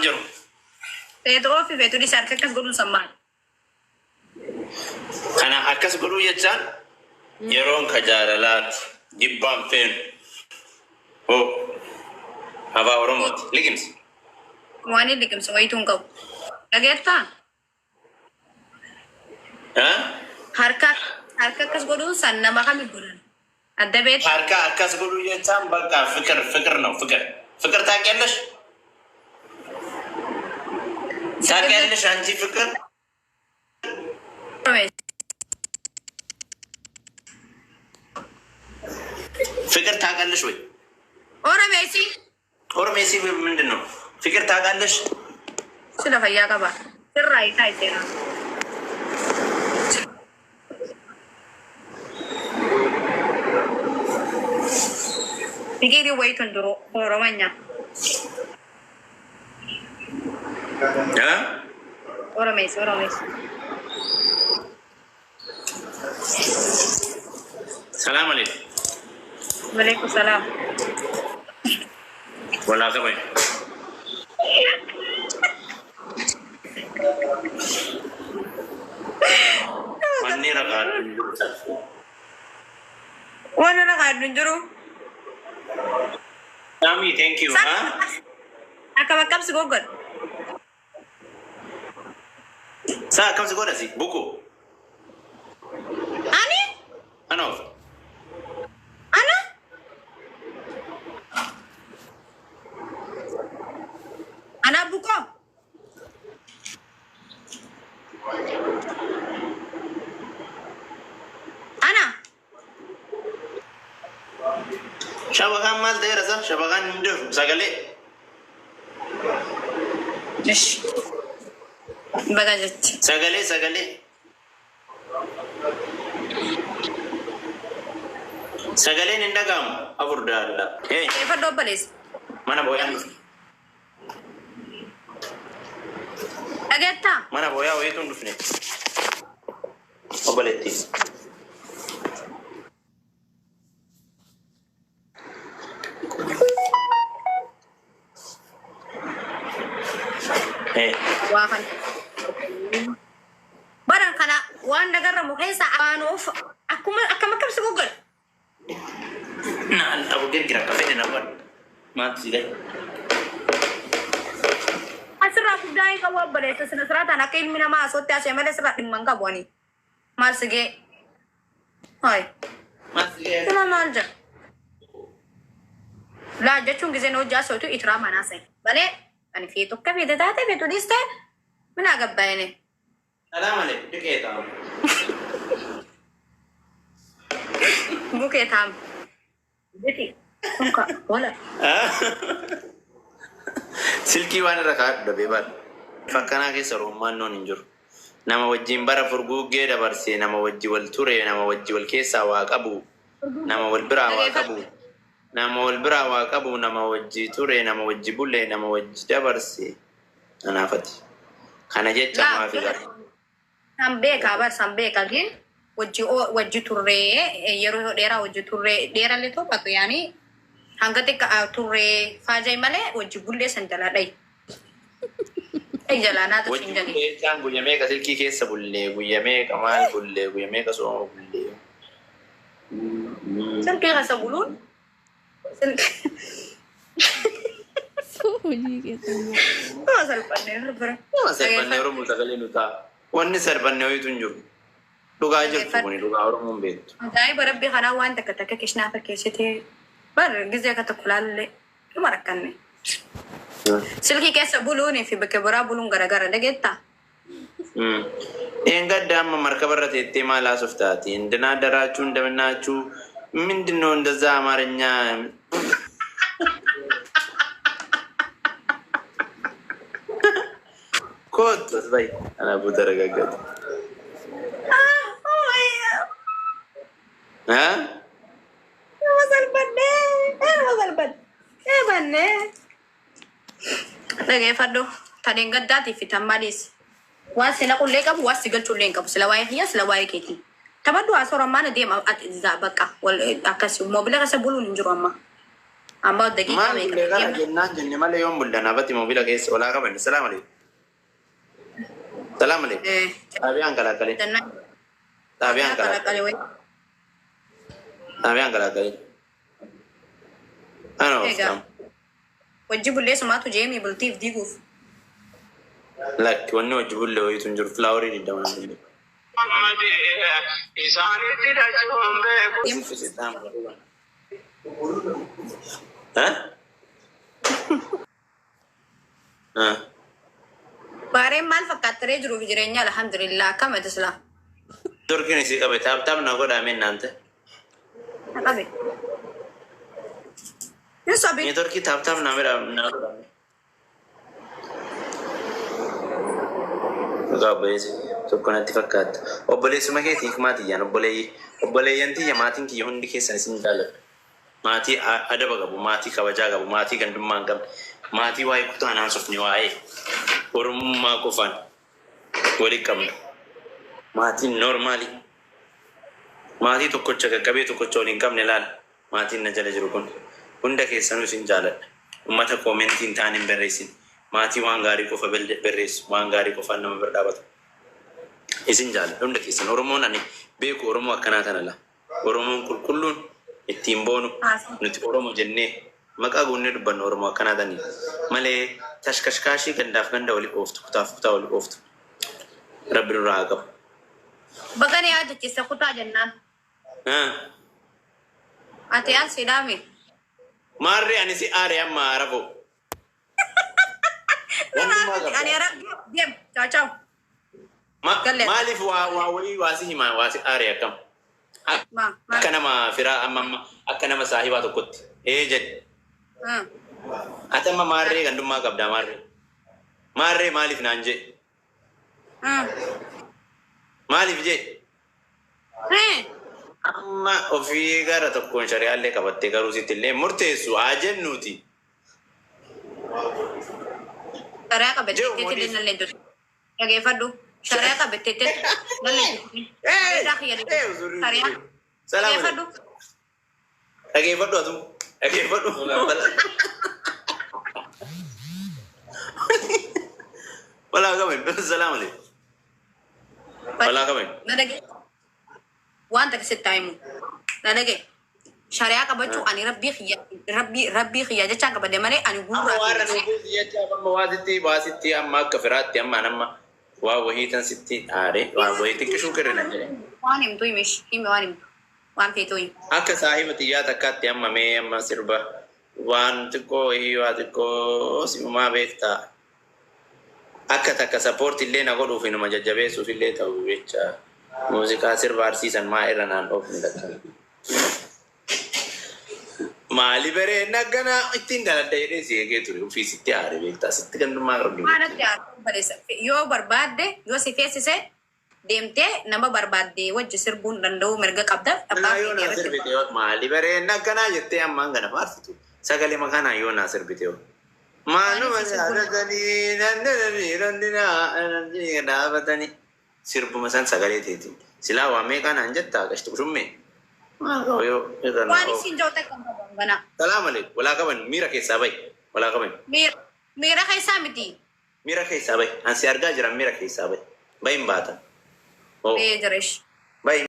jiru. Feetu oofi feetu dhiisi harka akkas godhuun san maali? Kana akkas godhuu jechaan yeroon ka jaalalaati. Jibbaan feenu. Hoo. Afaan Oromooti. Liqimsi. Waan hin liqimsu wayituu hin qabu. Dhageettaa? Ha? Harka harka akkas godhuun san nama kami godhan? Adda beektaa? Harka akkas godhuu jechaan bakka ፍቅር ፍቅር ነው ፍቅር ፍቅር ታውቂያለሽ ታውቂያለሽ አንቺ ፍቅር ፍቅር ታውቃለሽ ወይ? Oromeessi ኦሮሜሲ ምንድን ነው? ፍቅር ታውቃለሽ? sila fayyaa qaba. Sirraa hiikaa iseera. Fikirii wayitu hin jiru Oromanya. እ? Oromeessi Oromeessi. ሰላም አለይኩም Waleekum salaam. ወላ ከበይ Wanni ragaa Waan irra kaaddu hin jiru. ሳሚ ቴንክ ዩ Akkam akkamsi goggodha. ሳ akkam si godhasi buku Ani anoof ana ana buqoo. Ana shabakaan maal ta'eera sa shabakaan hin jiru sagalee Ish. Baga jechi. sagalee sagalee sagaleen hin dhaga'amu afur daalla hey Xiyyeeffadhu obboleessa. mana booyaa Dhageettaa? mana booyaa wayiitu hin dhufne obboleetti hey Waa kana. Baran kana waan nagarramu keessa aanuuf akkuma akkam akkamsi goggodha. Naan abu girgira akka fedhe na godha maaltu si gahe Asirraa guddaa hin qabu obboleessa sina siraataan akka ilmi namaa asootti asee malee sirraa dhimma hin qabu ani. Maal si gee? Hayi. maal si gahe Sima maal jedha? Laa jechuun giseen hojii asootu itiraa manaa sa'i. Malee ani feetu akka feete taate feetu dhiiste minaa gabbaa'ine. ሰላም አለይኩም ዱቄታ Bukee taam. Biti. Kunka. Wala. Silkii waan irra kaa'adhu dhabee baadhu. Fakkanaa keessa roommaan noon hin jiru. Nama wajjin bara furguggee dabarse, nama wajji wal ture, nama wajji wal keessaa waa qabu, nama wal biraa waa qabu, nama wal biraa waa qabu, nama wajji ture, nama wajji bule, nama wajji dabarse. Kanaafati. Kana jecha maafi gara. San beekaa bar san beekaa gin wajji wajji turree yeroo dheeraa wajji turree dheerallee tophatu yaani hanga xiqqaa turree faajai malee wajji bullee san jalaa dhayi. Dhayi jalaa naatu Wajji sin jalii. bullee jechaan guyya meeqa silkii keessa bullee, guyya meeqa maal bullee, guyya meeqa sooma bullee. Silkii keessa buluun silkii Hojii keessan moo. nama salphannee barbara. Nama sarbannee Oromoo sagalee nu ta'a. Wanni sarbannee wayitu hin jiru. Dhugaa jirtu kuni dhugaa Oromoon beektu. Ajaa'iba rabbi kanaa waan takka takka kishnaa fakkeessitee bar gizee akka tokko laallee dhuma rakkanne. Silkii keessa buluunii fi bakka biraa buluun garagara dhageettaa? Dheengadda amma markaba irra teettee maal haasoftaati? Indinaa daraachuu እንደምናችሁ ምንድን ነው እንደዛ አማርኛ? ኮቶስ በይ አናቡ ተረጋጋት እ Dhageeffadhu. Tan gaddaatii fi tan maliis. Waan si naqullee qabu waan si galchullee hin qabu. Sila waa'ee kiyya sila waa'ee keetii. Taphadhu haasawaa maana deema bakka akkas moobila keessa buluun hin jiru amma. Amma daqiiqaa Maal meeqa bullee kana deemna? jennaan jenne malee yoon bullan abati moobila keessa olaa qabanne. Salaam alaikum. Salaam alaikum. Xaabiyaan kalaakkale. Jennaan. Xaabiyaan kalaakkale. Kalaqale wayi. Xaabiyaan kalaakkale. Ana Egaa. ooftamu. Wajji bullee sumaatu jeemii bultiif diiguuf. Lakki wanni hojii bullee wayiitu hin jiru. Filaaworii digdamaan bullee. Isaanitti dhachuun beeku. Ha? Ha? Baareen maal fakkaattaree jiruuf jireenya alhamdulillah akkam ati silaa. Turkiin isii qabe taap taap na godhaa mennaan ta'e. Qabe. Hin sobi. Neetworkii taap taap na bira na godhaa. Dhugaa obboleessi tokko natti fakkaata. Obboleessuma keetiif maatiyyaan obboleeyyi obboleeyyan tiyya maatiin kiyya hundi keessan isin jaalladha. Maatii adaba qabu, maatii kabajaa qabu, maatii gandummaa hin qabne, maatii waa'ee kutaa naasofni waa'ee oromummaa qofaan waliin qabna. Maatiin noormaalii. Maatii tokkocha qaqqabee tokkocha waliin qabne laala. Maatiin na jala jiru kun hunda keessanuu isin jaaladha. Uummata koomentii hin taane hin barreessin. Maatii waan gaarii qofa barreessu, waan gaarii qofaan nama bira dhaabatu. Isin jaaladha hunda keessan. Oromoon ani beeku Oromoo akkanaa kana la. Oromoon qulqulluun ittiin boonu nuti Oromoo jennee maqaa guunnee dubbannu Oromoo akkanaa tanii malee tashkashkaashii gandaaf ganda walii ooftu kutaaf kutaa walii ooftu. Rabbi nurraa haa qabu. Bagani yaadachiisa kutaa jennaan. Ah. Ati al siidhaami. Maarree ani si aare amma arafo. Wandummaa qabda. Ani ara deem. Ciao ciao. Galee. Maaliif waa waa wayii waa si himaa waa si aare akkam? Ma ma. Akka nama firaa amma amma akka nama saahibaa tokkotti. Ee jedhe. Ati amma maarree gandummaa qabda maarree. Maarree maaliif naan jee? Maaliif jee? Amma ofii gara tokkoon shari'aallee qabattee garuu sitti illee murteessu haa jennuuti. Shari'aa qabattee Jiru teetti moodiif. nallee jirtu. Dhageeffadhu. Shari'aa qabattee teetti nallee jirtu. Ee uzuri. Shari'aa. Salaam Dhageeffadhu. Dhageeffadhu atu. Dhageeffadhu. Walaa qaban. Salaam alaikum. Walaa qaban. Na dhage. Waan takka sitti himu. Na dhage. Shari'aa qabachuu ani rabbii xiyya rabbii rabbii xiyya jechaan qabadde malee ani Amma guuraa waan ani jecha amma waa sitti waa sitti amma akka firaatti amma amma waa wahii tan sitti aare waa wahii xiqqishuu kirrina jedhe. Waan himtu himish himi waan himtu waan feetu himi. Akka saahiba xiyyaa takkaatti amma mee amma sirba waan xiqqoo wahii waa xiqqoo simumaa beektaa. Akka takka sappoorti illee na godhuuf inuma jajjabeessuuf illee ta'u jecha muuziqaa sirba arsiisan maa irra naan dhoofne takka. Maali bareen akkanaa ittiin daladda jedhee si eegee ture ofii sitti aare beektaa sitti gandummaa qabdu. Maanatti aartuu baleessa yoo barbaadde yoo si feesise deemtee nama barbaadde wajji sirbuun danda'u mirga qabda abbaa Kanaa yoo feetee naa irratti. sirbite yoo maali bareen akkanaa jettee ammaan kana faarsitu sagalee makanaa yoo naa sirbite yoo. Maaluma jaalatanii dandalanii dandinaa dhaabatanii sirbuma san sagalee teetiin silaa waa meeqaa naan jettaa qashti qushummee maal qaba yoo irra naa Waan oofu. isin jawta kan qaban gana. Salaam alaikum walaa qaban miira keessaa bahi walaa qaban Miira keessaa miti. miira keessaa bahi ansi argaa jiran miira keessaa bahi bahin baatan. Bee jiresh. Bahi.